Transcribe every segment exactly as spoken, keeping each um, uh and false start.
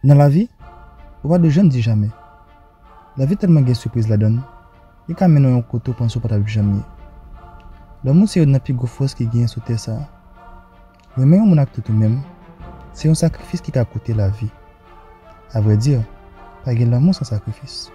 Nan lavi, ou pa dwe janm di jamè. Lavi tèlman gen sipriz ladan l, li ka mennen w yon kote w panse w pa t ap janm ye. Lanmou se youn nan pi gwo fòs ki genyen sou tè sa a. Renmen yon moun ak tout ou menm, se yon sakrifis ki ka koute lavi. Avrèdi, pa gen lanmou san sakrifis.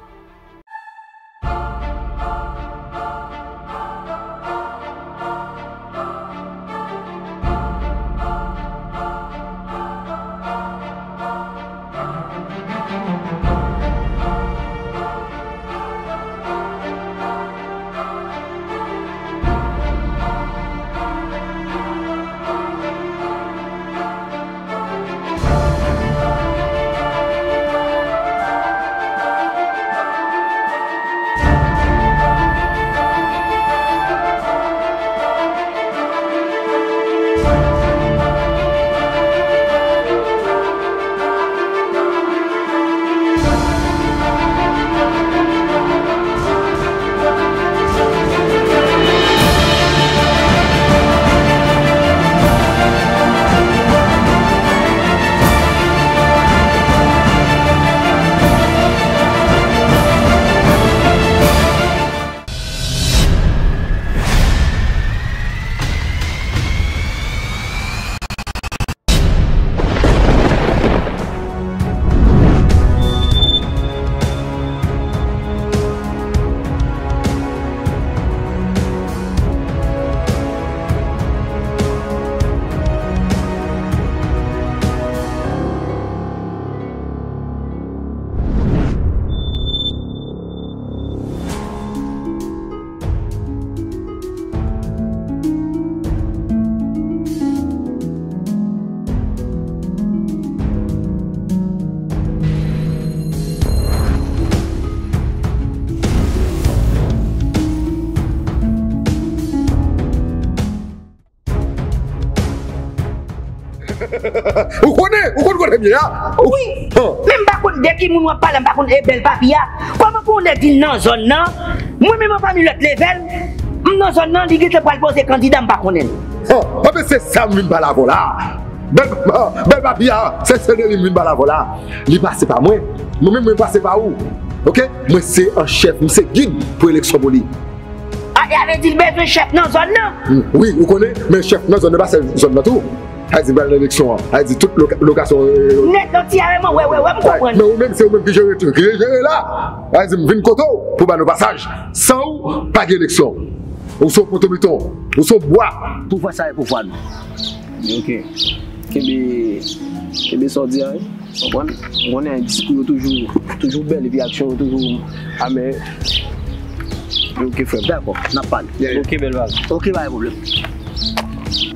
Ou konnen, ou konn kote m ye a? Wi. Men m pa konn de ki moun w ap pale, m pa konn e bèl papi a. Kòman pou yon nèg vin nan zòn nan? Mwen menm anpami lòt level, m nan zòn nan, li gentan pral poze kandida, m pa konnen l. Anben se sa m vin pale avè w la. Bèl, bèl papi a, se, se de li m vin pale avè w la. Li pase pa mwen. Mwen menm mwen pase pa ou. Oke? Mwen se an chèf, m se gid pou eleksyon pou li. A, a vle di l bezwen chèf nan zòn nan? Wi, ou konnen, men chèf nan zòn nan pa sèl zòn nan tou. Sa vle di pral nan eleksyon an. Sa vle di tout loka-, lokasyon. Nèg nan ti a, mwen, wè, wè, wè, m konprann. Men ou menm, se ou menm ki jere tout, ki jere la. Sa vle di m vin kote w pou ba nou pasaj. San ou, pa gen eleksyon. Ou se yon potomiton, ou se yon bwa. Pouvwa sa e pouvwa nou. Ok. Kenbe, kenbe sa w di a, wi. Konprann? Ou konnen diskou yo toujou, toujou bèl, epi aksyon yo toujou amè. Ok, frè m. Dakò, n ap pale. Ok, bèl bagay. Ok, pa gen pwoblèm.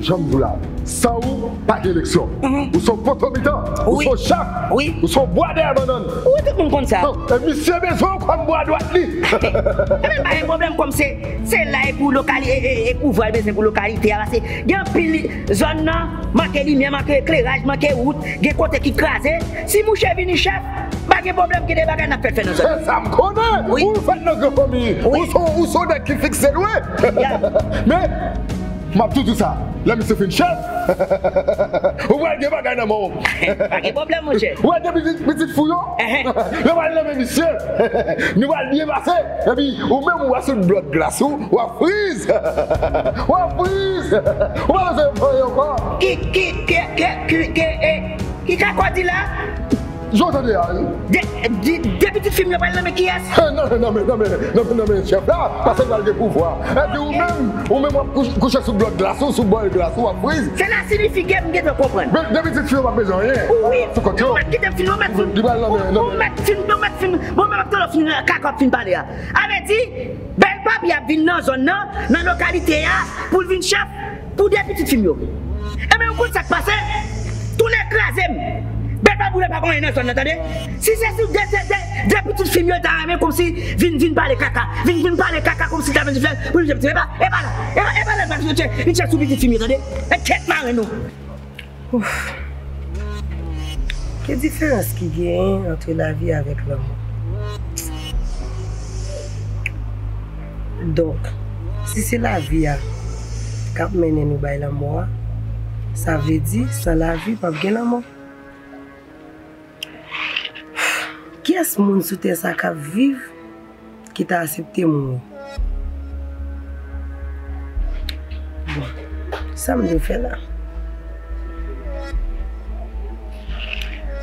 Jan m di w la, san ou, pa gen eleksyon. Ou se yon potomitan, ou se yon chak, ou se yon bwa dèyè bannann. Wi, tout moun konn sa. E misye bezwen w kòm bwa dwat li. Ebyen, pa gen pwoblèm, kòm se, se la e pou lokali-, e, e, e pouvwa l bezwen pou lokalite a, paske gen anpil zòn nan, manke limyè, manke ekleraj, manke wout, gen kote ki kraze. Si mouche vini chèf, pa gen pwoblèm, gen de bagay n ap fè, fè nan zòn. Se sa m konnen. Wi. Ou fèt nan gran fanmi. Wi. Ou se, ou se yon nèg ki fikse lwen. Men, m ap tou di w sa. Lè misye fin chèf, ou pral gen bagay nan men w. Pa gen pwoblèm, monchè. Ou wè de pitit, pitit fi w yo? Yo pral renmen misye. Nou pral byen pase. Epi, ou menm, ou asou blòd glas ou, w ap friz. W ap friz. Ou pa bezwen pran ankò. Ki, ki, ki, ki, ki, ki, e, ki kakò di la? Jan w tande a, wi. De, de, de pitit fi m yo pral nan men kiyès? Nan men, nan men, nan men, nan men, nan men chèf la, paske l pral gen pouvwa. Epi ou menm, ou menm w ap kouch-, kouche sou blòd glas ou, sou bòl glas ou, w ap friz. Se la siyifi ke m gentan konprann. Men, de pitit fi yo p ap bezwen anyen. Wi. Sou kont yo. Ou mèt kite m fin, ou mèt fin. Li pral nan men, nan men. Ou mèt fin, ou mèt fin. Bon, men m ap tande w fin, kaka w fin pale a. A vle di, bèl papi ap vin nan zòn nan, nan lokalite a, pou l vin chèf. Pou de pitit fi m yo. Ebyen, ou konn sa k pase? Tounen kraze m. Bèl pa boule pa konyen nan zòn nan, tande? Si se sou de, de, de, de pitit fi m yo, ta renmen kòmsi vin, vin pale kaka. Vin, vin pale kaka kòmsi ta vin fè, pou vin fè, e pa, e pa la. E pa, e pa la, vin chèf, vin chèf sou pitit fi m yo, tande? E tèt mare nou. Ouf. Ki diferans ki genyen ant lavi avèk lanmò? Donk, si se lavi a k ap mennen nou bay lanmò a, sa vle di, san lavi, p ap gen lanmò. Kiyès moun sou tè sa k ap viv ki ta aksepte mouri? Bon, sa m dwe fè la?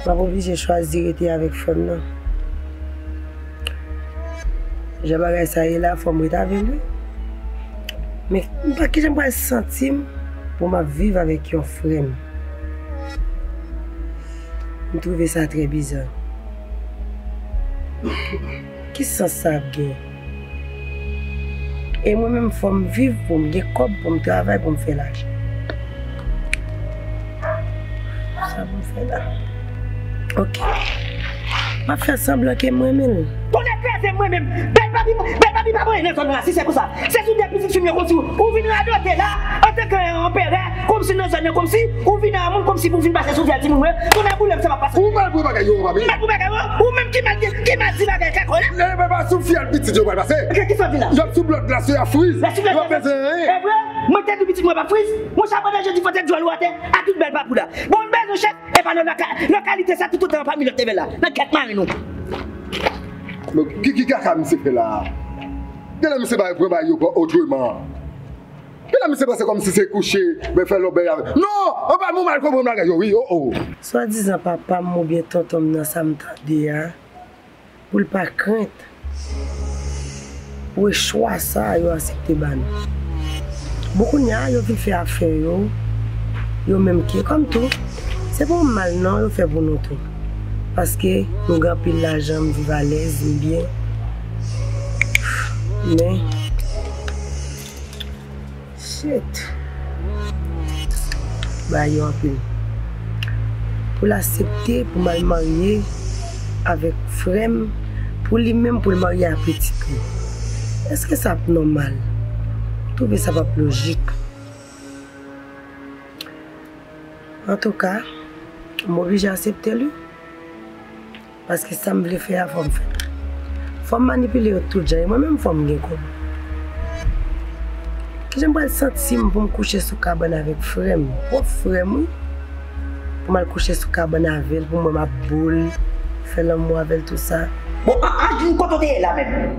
M ap oblije chwazi rete avèk frè m nan. Jan bagay sa ye la, fò m ret avè l wi. Men m pa kijan m pral santi m pou m ap viv avèk yon frè m. M twouve sa trè biza. Ki sans sa ap gen? E mwen menm fò m viv pou m gen kòb, pou m travay, pou m fè lajan. Sa pou m fè la? Ok. M ap fè sanblan ke m renmen l. Tonnè kraze m, mwen menm. Bèl papi, bèl papi pa bon nan zòn nan, si se konsa. Se sou de pitit fi m yo konsi ou vin radote la, antanke anperè, konsi nan zòn nan, konsi ou vin a moun, konsi pou vin pase sou vyèl timoun mwen. Tonnè boule m, sa pa pase. Ou mal pou bagay yo, papi. Ou mal pou bagay yo. Ou menm ki mal di, ki mal di bagay kaka la. Lè yo pa sou fyèl pitit yo pral pase. Ki sa w di la? Y ap sou blòd glas yo, y ap friz. Y ap bezwen anyen. E vre, mwen te di pitit mwen pa friz. Monchè, pandan jodi fò te djòl ou atè, a tout bèl papou la. Bon, m bezwen chèf, e pa nan loka-, lokalite sa toutotan pami lòt te vè la. Nan kèt mari nou. Men ki, ki kaka misye fè la? Genlè misye bay pran bay yo otreman. Genlè misye panse kòmsi se kouche, men fè lòbèy avè. Non! Anba nou mal konprann bagay yo, wi, o, o. Swadizan papa m oubyen tonton m nan sa m tande a, pou l pa krent, pou e chwa sa a yo aksepte ba nou. Bon, kounye a, yo vin fè afè yo, yo menm ki kòm tou. Se pa yon mal non yo fè pou nou tou. Paske nou gen anpil lajan, m viv alèz, m byen. Men, shit. Bagay yo anpil. Pou l aksepte pou m al marye avèk frè m, pou li menm pou l marye ak pitit li. Èske sa ap nòmal? M twouve sa p ap lojik. Antouka, m oblije aksepte l wi. Paske sa m vle fè a, fò m fè l. Fò m manipile yo tout jan, e mwen menm fò m gen kòb. Kijan m pral santi m pou m kouche sou kabann avèk frè m, pwòp frè m wi? Pou m al kouche sou kabann avè l, pou m wè m ap boule, fè lanmou avè l, tout sa. Bon, an, an, kote w te ye la menm?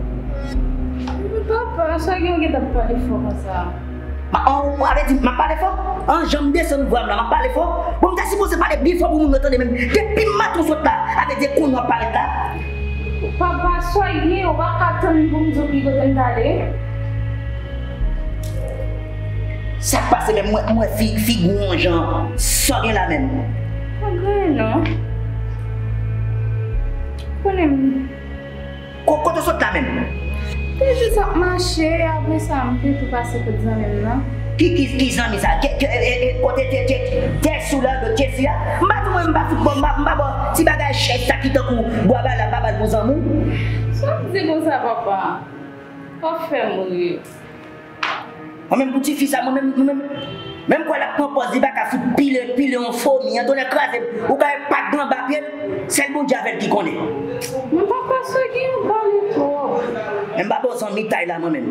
Papa, sa gen w gentan pale fò konsa? Ma, an, ou ap di m ap pale fò? An, jan m desann vwa m la, m ap pale fò? Bon, m ta sipoze pale byen fò pou moun yo tande menm. Depi maten w sot la, avèdi kounye a w ap parèt la. Papa, sa gen, ou pa ka tann pou m di w ki kote m t ale? Sa k pase menm? Mwen, mwen fi, figi w yon jan. Sa w gen la menm? Pa gen anyen non. Konnen m Ko-, kote w sot la menm? Te jis ap mache, apre sa, m te tou pase kot zanmi m nan. Ki, ki, ki zanmi sa? Ke, ke, e, e, kote te, te, te sou la, lòt te si a? M pa di w mwen, m pa fout bò, m pa, m pa bò ti bagay chèch sa ki tankou bwa bala, m pa ba l pou zanmi w. Sa w ap di konsa, papa? W ap fè m ri. Mwen menm pou tifi sa, mwen menm, mwen menm, menm kwè l ap pran pòz, li pa ka fout pile, pile yon fomi, an tonnè kraze m. Ou ka wè pa gen anba pye l, sèl Bondye avè l ki konnen. Men papa, sa gen, ou pale twòp. Men m pa bon zanmi tay la, mwen menm.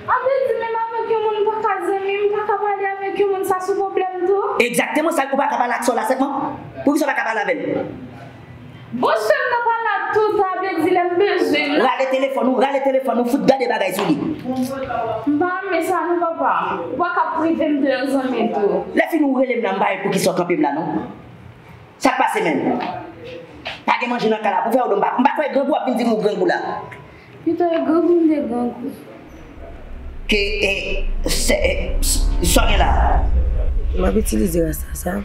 Sa vle di menm avèk yon moun m pa ka zanmi, m pa ka pale avèk yon moun, sa sou pwoblèm tou? Egzakteman, sa, ou pa ka pale ak sè w la sèlman? Poukisa w pa ka pale avè l? Bon, sè m nan pa la tou, sa vle di lè m bezwen l. Rale telefòn ou, rale telefòn ou, fout gade bagay sou li. M pa renmen sa non, papa. Ou pa ka prive m de yon zanmi tou. Lè fini ou rele m la, m pa wè poukisa w kanpe m la non. Sa k pase menm? Pa gen manje nan kay la pou fè w don, m pa, m pa kwè grangou ap vin di m ou grangou la. Pito e grangou m de grangou. Ke, e, se, e, s-, sa w gen la? M ap itilize rasta sa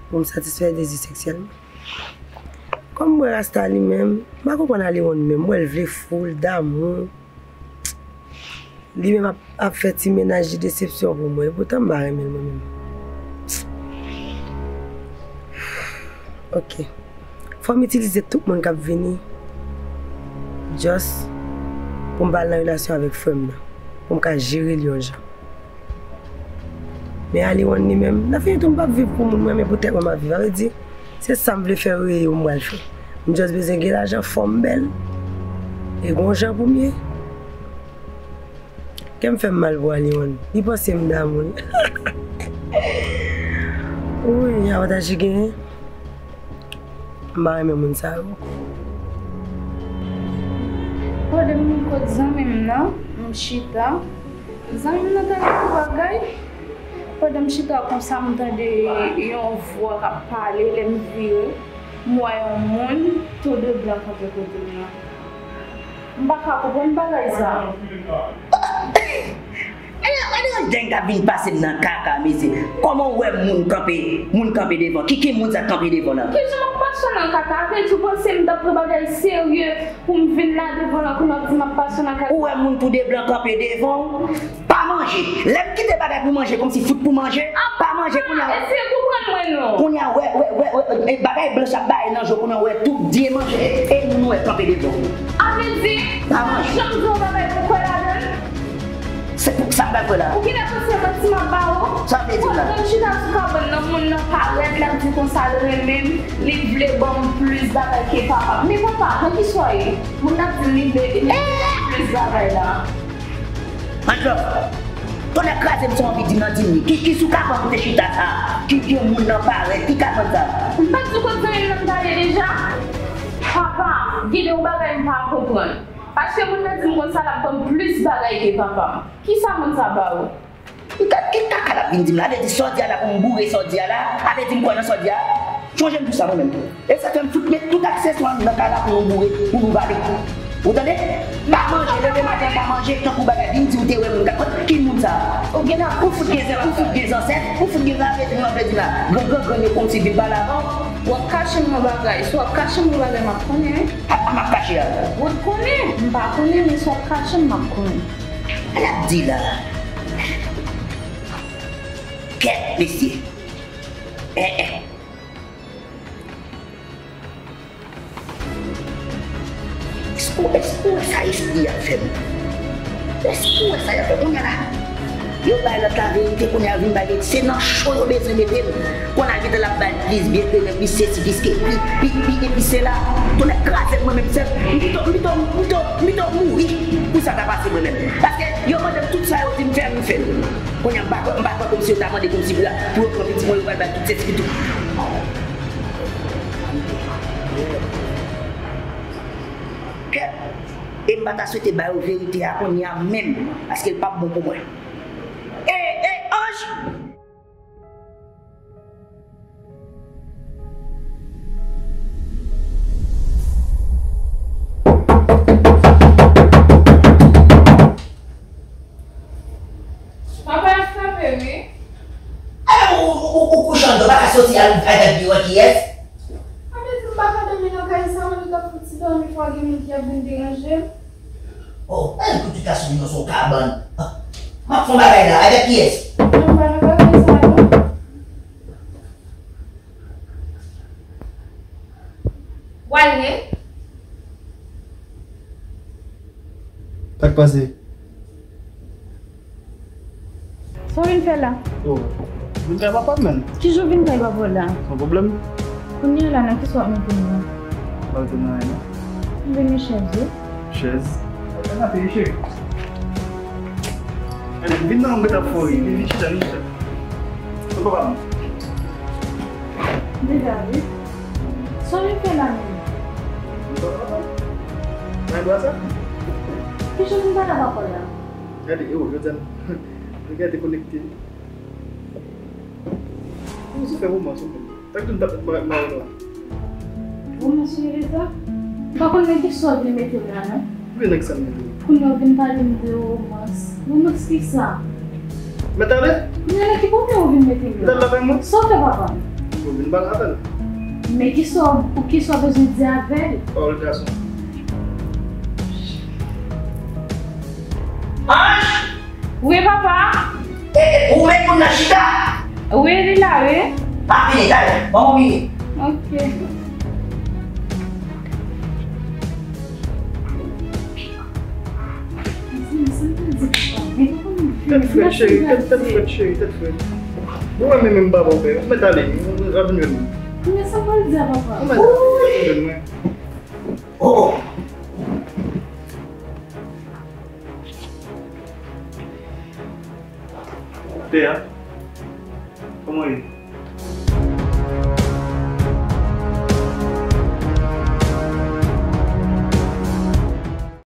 pou m satisfè dezi seksyèl mwen. Kòm m wè rasta li menm, m pa konprann Aliwon menm, m wè l vle fou, l damou. Li menm ap, ap fè ti mennaj li desepsyon pou mwen, epoutan m pa renmen l mwen menm. Ok. Fò m itilize tout moun k ap vini just pou m pa al nan relasyon avèk frè m nan, pou m ka jere l yon jan. Men Aliwon li menm, nan fini tou m p ap viv pou moun m renmen, pou tèt mwen m ap viv. Sa vle di, se sa m vle fè yo ye yo m pral fè. M just bezwen gen lajan, fò m bèl, e gon jan pou m ye. Kè m fè m mal pou Aliwon. Li panse m damou l. Wi, avantaj li genyen. M pa renmen moun sa yo. Pandan m kot zanmi m nan, m chita. Zanmi m nan ta gen yon bagay. Pandan m chita konsa, m tande yon vwa k ap pale. Lè m vire, m wè yon moun tou de blan kanpe kote m nan. M pa ka konprann bagay sa. Gade yon deng k ap vin pase m nan kaka, mesye. Kòman w wè moun kanpe, moun kanpe devan? Ki, ki moun sa k kanpe devan nan? Kijan m ap pase nan kaka? Sa vle di w panse m t ap pran bagay serye pou m vin la devan la, kounye a w ap di m ap pase nan kaka? Ou wè moun tou de blan kanpe devan w? Pa manje. Lè m kite bagay pou manje, kòmsi fout pou manje. Pa manje, kounye a. Eseye konprann mwen non. Kounye a, wè, wè, wè, wè, e bagay blanch ap bay nan je w, kounye a, wè tout vye manje, e, e moun wè kanpe devan w. A vle di, pa manje. Jan m di w bagay pou kwè ladan l? Se pou sa m pral fè la. Ou genlè panse manti m ap ba ou? Sa vle di la? Pandan m chita sou kabann nan, moun nan parèt, l ap di konsa l renmen m, li vle ban m plis bagay ke papa m. Men papa, nan kisa w ye? Moun nan ap di m li vle, li vle plis bagay la. Anjlòf, tonnè kraze m, sa w anvi di m nan, di m li. Ki, ki sou kabann ou te chita sa? Ki, ki moun nan parèt? Ki kabann sa? M pa t di w kot zanmi m nan m t ale deja? Papa, gen de yon bagay m pa konprann. Paske moun nan di m konsa l ap ban m plis bagay ke papa m. Kisa moun sa ba ou? Ki ka-, ki kaka l ap vin di m la? A vle di sa w di a la pou m boure sa w di a la? A vle di m kwè nan sa w di a? Chonje m di w sa mwen menm. E sa fè m fout met tout akseswa m nan kay la pou nou boure, pou nou vale. Ou tande? Pa manje, leve maten pa manje, tankou bagay, vin di w te wè moun ka-, ki moun sa? Ou gen, ou fout gen, ou fout gen zansèt, ou fout gen zansèt, nou ap di la. Gran, gran, gran yo kòmsi vin pale avan w. W ap kache m yon bagay. Si w ap kache m yon bagay, m ap konnen wi. A, a m ap kache a. W ap konnen. M pa konnen, men si w ap kache m, m ap konnen. Sa l ap di la? Kèt, mesye. Eh, eh. Èske, èske w wè sa espri a fè m? Èske w wè sa y ap fè kounye a la? Yo bay lòt la verite, kounye a vin bay verite. Se nan cho yo bezwen mete l. Kounye a gentan l ap bay plis byen ke mwen, plis sesi, plis ke, pi, pi, pi, epi se la. Tonnè kraze m mwen menm sèl. M pito, m pito, m pito, m pito mouri pou sa ta pase mwen menm. Paske yo mande m tout sa yo di m fè, m fè l. Kounye a m pa kwè, m pa kwè kòmsi yo ta mande kòmsi pou la, pou yo pran pitit mwen, yo pral bay tout sesi, tout. Kèt! E m pa ta swete ba yo verite a kounye a menm, paske l p ap bon pou mwen. Ey, ey, anj! Papa, ap frape, wi. Ala, ou, ou, ou, ou kouche anndan, ou pa ka soti al, al gade deyò kiyès? A vle di m pa ka dòmi nan kay sa, mwen, m t ap fouti dòmi, fò gen moun ki ap vin deranje m. Oh, pa gen kote w ta sou nan son kabann. Ah, m ap fè yon bagay la, avèk kiyès? Non, pa nan bagay sa, non. W al ye? Sa k pase? Sa w vin fè la? Oh, vin kay papa m, menn. Ki jan w vin kay papa w la? San pwoblèm. Kounye a la, nan kisa w ap mete m nan? M pa mete m nan anyen, non. M vin yon chèz, wi. Chèz? Kanapé, wi, cheri. Vin non, m gentan fò ri. Vin, vin chita, vin chita. Sa papa m? Deja, wi. Sa w vin fè la menm? Mwen dwa sa? Ki jan m pale avèk ou la? Gade, e o, jodi a, nou gen dekonekte. Ou sou fè romans ou menm. Sa k di m t ap mare la? Romans ou rele sa? M pa konn nan kisa w vin mete m la, non. Ki nèg sa m mete w? Kounye a w vin pale m de romans. Romans kisa? Mèt ale? Kounye a la, ki pwoblèm ou vin mete m la? Mèt ale la avèk mwen? Sa w fè papa m? Ou vin pale avè l. Men kisa w, kisa w bezwen di avè l? Pawòl gason. Anj! Wi, papa. E, e, ou menm moun nan chita? Wi, li la, wi. Pa vini, talè. Ban mwen vini. Ok. Tèt frèt, cheri, tèt, tèt frèt, cheri, tèt frèt. Ou wè menm, menm baba w fè. Ou mèt ale, ou, ou, ou ap vin jwenn mwen. Men sa m pral di a papa. Ou mèt ale, ou ap vin jwenn mwen. Oh, oh. Tè a, kòman w ye?